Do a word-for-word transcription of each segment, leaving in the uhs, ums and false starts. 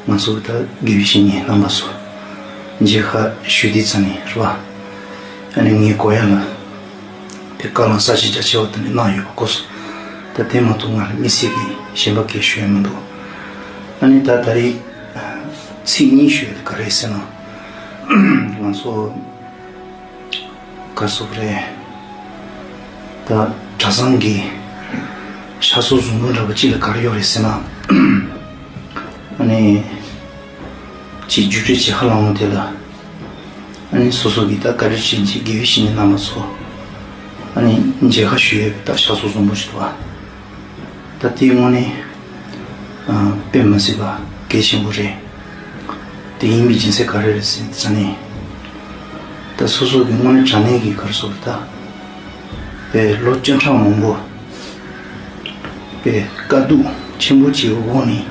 ང་ཚོ་གི་ད་དགེ་བའི་བཤེས་གཉེན་རྣམ་པ་ཚོ་མཇལ་ཁ་ཞུ་དུས་ཙམ་ནས་རེད་བ། ཨ་ནི་ངའི་གོ་ཡ་ལ་དེ་བཀའ་སློབ་ས་བྱི་རྒྱ་ཆེ་བ་དེ་འདྲ་གནང་ཡོད་པ་གོ་སོང་། ད་དེ་མ་གཏོགས་ང་ལ་དམིགས་བསལ་གྱི་གཞན་པ་གས་ཞུ་ཡ་མི་འདུག་ཨ་ནི་ད་ད་རེས་ཚིག་གཉིས་ཞུ་ཡ་དེ་ག་རེ་ཟེར་ན། ང་ཚོ་ག་རེ་ཟེར་དགོས་རེད། ད་གྲྭ་ཚང་གི་ཤ་ཟུར་བཟང་པོ་འདྲ་པོ་གཅིག་ལ་ག་རེ་ཡོད་རེད་ཟེར་ན། ཨ་ནི་ཅིག་རྒྱུ་འབྲས་ཅིག་ཧ་ལམ་འོང་དེ་ལ། ཨ་ནི་སོ་སོ་གི་ད་བཀའ་དྲིན་ཅན་གྱི་དགེ་བའི་བཤེས་གཉེན་རྣམ་པ་ཚོ་ཨ་ནི་མཇལ་ཁ་ཞུ་ཡས་ད་ཤ་ཟུར་བཟང་པོ་ཞིག་འདུག་བ། ད་དེའི་དངོས་གནས་ཨ་དཔེ་མི་སྲིད་པ་གལ་ཆེན་པོ་རེད། དེ་ཡིན་པའི་རྒྱུ་མཚན་ག་རེ་རེད་ཟེར་ཙང་ནས། ད་སོ་སོ་གི་དངོས་གནས་དྲང་གནས་ཀྱི་ག་རེ་ཟེར་དགོས་རེད། ད་དཔེ་ལོ་བཅུ་ཕྲག་མང་པོ་དཔེ་དཀའ་སྡུག་ཆེན་པོ་ཅིག་འོག་ནས་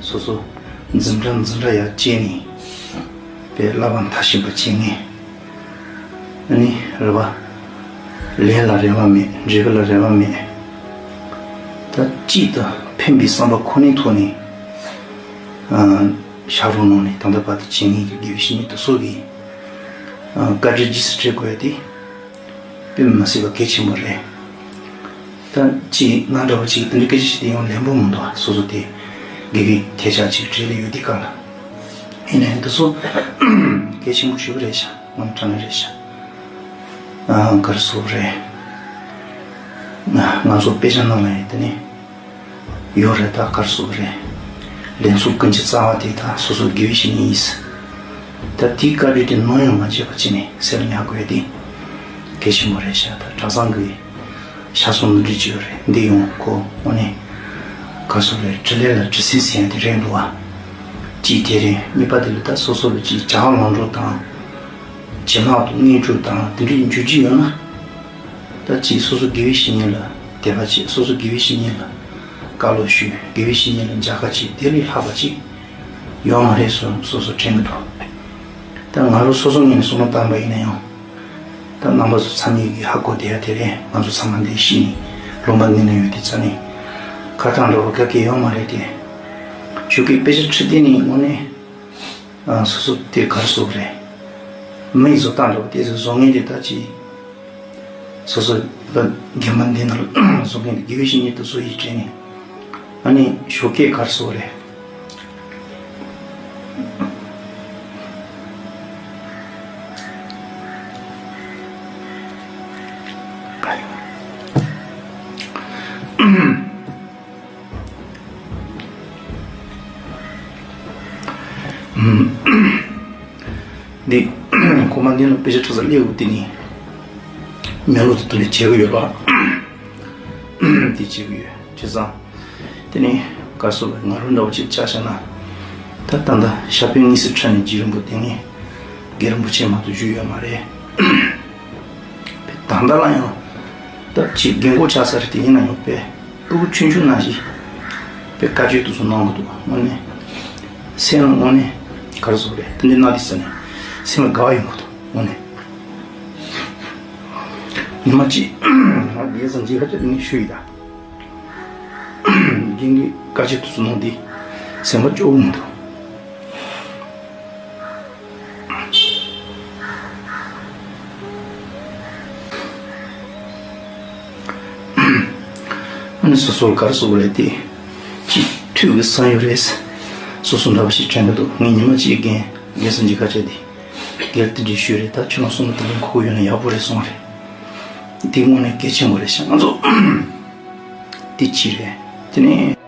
སོ་སོ་འཛིན་གྲྭ་འཛིན་གྲྭ་ཡར་བཅད་ནས་དཔེ་བསླབ་པ་མཐར་ཕྱིན་པ་བྱེད་མཁན། ཨ་ནི་རེད་བ། ལས་ལ་རེ་བ་མེད། འབྲས་བུ་ལ་རེ་བ་མེད། ད་གཅིག་ཏུ་ཕན་པའི་བསམ་པ་ཁོ་ནའི་ཐོག་ནས་ཨ་ཕྱག་རོགས་གནང་ནས་ད་ལྟ་བར་དུ་བྱེད་མཁན་གྱི་དགེ་བའི་བཤེས་གཉེན་དེ་ཚོ་གི་ཨ་བཀའ་དྲིན་རྗེས་སུ་དྲན་དགོས་ཡ་དེ་དཔེ་མི་སྲིད་པ་གལ་ཆེན་པོ་རེད། ད་ཅིག་ང་འདྲ་བོ་ཅིག་དེ་འདྲའི་སྐད་ཆ་བཤད་དེ་ཡང་ལན་པོ་མི་འདུག་སོ་སོ་དེ་དགེ་རྒན་ཐད་ཆག་ཅིག་བྲེལ་ལ་ཡོད་དུས་སྐབས་ལ། ཡིན་ནའི་འདི་ཚོ་གལ་ཆེན་པོ་ཞིག་རེད་ཤག་དངོས་གནས་དྲང་གནས་རེད་ཤག་ཨ་ག་རེ་ཟེར་དགོས་རེད། ང་ང་ཚོ་དཔེ་ཆ་ནང་ལ་ཡང་དེ་ནས་ཡོད་རེད། ད་ག་རེ་ཟེར་དགོས་རེད། ལན་ཚུགས་ཀུན་གྱི་རྩ་བ་དེ་ད་སོ་སོ་དགེ་བའི་བཤེས་གཉེན་ཡིན། ད་དེའི་བཀའ་དྲིན་དེ་ནམ་ཡང་མ་བརྗེད་པ་བྱས་ནས་སེམས་ལ་ཉར་དགོས་ཡ་དེ་གལ་ཆེན་པོ་རེད་ཤག་ད་གྲྭ་ཚང་གི་ཤ་ཟུར་འདི་འདྲ་ཅིག་ཡོད་རེད། འདི་ཡང་ཁོ་དངོས་གནས་ག་རེ་ཟེར་དགོས་རེད། དྲིན་ལས་ལ་དྲིན་ཆེན་ཟེར་ཡ་དེ་རེད་འདུག་བ། གཅིག་དེ་རེད། གཉིས་པ་དེ་ལ་ད་སོ་སོ་ལ་ཅིག་བྱ་བ་ལམ་འགྲོ་དང་། བྱེད་ལམ་དུ་དངོས་སྤྱོད་དང་དེ་འདྲའི་འཇུག་རྒྱུ་ཡོད་ན། ད་ཅིག་སོ་སོ་དགེ་བའི་བཤེས་གཉེན་ལ་དད་པ་བྱེད། སོ་སོ་དགེ་བའི་བཤེས་གཉེན་ལ་བཀའ་སློབ་ཞུ། དགེ་བའི་བཤེས་གཉེན་ལ་མཇལ་ཁ་བྱེད། དེ་ལས་ལྷག་པ་ཅིག་ཡོད་མ་རེད་བསམ་སོ་སོ་དྲན་གྱི་འདུག་ད་ང་རང་སོ་སོ་ངོས་ནས་བསམ་བློ་བཏང་པ་ཡིན་ན་ཡང་། ད་རྣམ་པ་ཚོ་ཚང་མས་ཀྱིས་ཧ་གོ་བསྡད་ཡ་དེ་རེད། ང་ཚོ་ཚང་མ་འདིར་ཤི་ནས་ལུང་པ་འདི་ན་ཡོད་དུས་ཙང་ནས་ཁ་བཏང་འགྲོ་བ་ག་གེ་ཡོད་མ་རེད་དེ། ཞོགས་ཀས་དཔེ་ཆ་ཁྲིད་དུས་ནས་དངོས་གནས་ཨ་སོ་སོ་དེ་ག་རེ་ཟེར་དགོས་རེད། མིག་བཟོ་ལྟ་འདྲ་བོ་དེ་ཚོ་བཟོ་མཁན་དེ་ད་ཅིག་སོ་སོ་ལ་རྒན་པ་འདི་ན་ལ་བཟོ་མཁན་དེ་དགེ་བའི་བཤེས་གཉེན་དེ་ཚོ་ཡིས་དྲན་ནས། ཨ་ནི་ཞོགས་ཀས་ག་རེ་ཟེར་དགོས་རེད། འདི་ཁོ་མ་འདི་ལ་དཔེ་ཆ་ཁྲིད་ས་སླེབས་ཡོད་དེ་ནི་མེ་ལོ་དེ་དུ་ནས་བྱེད་གི་ཡོད་ལ། དེ་བྱེད་གི་ཡོད་བྱས་ཙང་། དེ་ནས་ག་རེ་ཟེར་དགོས་རེད། ང་རང་འདྲ་བོ་ཅིག་ཆ་བཞག་ན། ད་ད་ལྟ་ཞྭ་དཔོན་དངོས་སུ་ཁྲིད་ནས་རྗེ་རིན་པོ་ཆེ་ནས་རྒན་རིན་པོ་ཆེ་མ་གཏོགས་བཞུགས་ཡོད་མ་རེད། ད་ལྟ་ལ་ཡང་ད་ཅིག་རྒན་གོག་ཆགས་ས་རེད། དེ་ཡིན་ན་ཡང་དཔེ་སྤུ་གུ་ཆུང་ཆུང་ནང་བཞིན་དཔེ་བཀའ་ཆོས་དེ་ཚོ་གནང་གི་འདུག་དངོས་གནས་སེམས་ལ་དངོས་གནས་ག་རེ་ཟེར་དགོས་རེད། དེ་འདྲ་གནང་དུས་ཙ་ནས་སེམས་ལ་དགའ་བ་ཡོང་གི་འདུག་དངོས་གནས། ཉི་མ་གཅིག་ང་རྒན་སངས་རྒྱས་ཁ་ཆེ་དེ་ནས་ཞུས་ཡིན་ད། རྒན་གྱི་བཀའ་ཆོས་དེ་ཚོ་གནང་དུས་སེམས་པ་སྐྱོ་བོ་མི་འདུག་ཨ་ནི་སོ་སོར་ག་རེ་ཟེར་དགོས་རེད་དེ། ཅིག་ཐུགས་ཀྱི་བསམ་ཡུལ་རེད། སོ་སོ་འདྲ་པོ་ཞིག་དྲན་གྱི་འདུག་ངས་ཉི་མ་གཅིག་རྒན་རྒན་སངས་རྒྱས་ཁ་ཆེ་དེ་སྒེར་དེ་འདྲའི་ཤོས་རེད། ད་ཁྱོད་རང་བསམ་བློ་དེ་འདྲ་འཁོར་ཡོད་ན་ཡག་པོ་རེད་གསུངས་རེད། དེ་དངོས་གནས་གལ་ཆེན་པོ་རེད་ཤག་ང་ཚོ་དེ་གཅིག་རེད། དེ་ནས་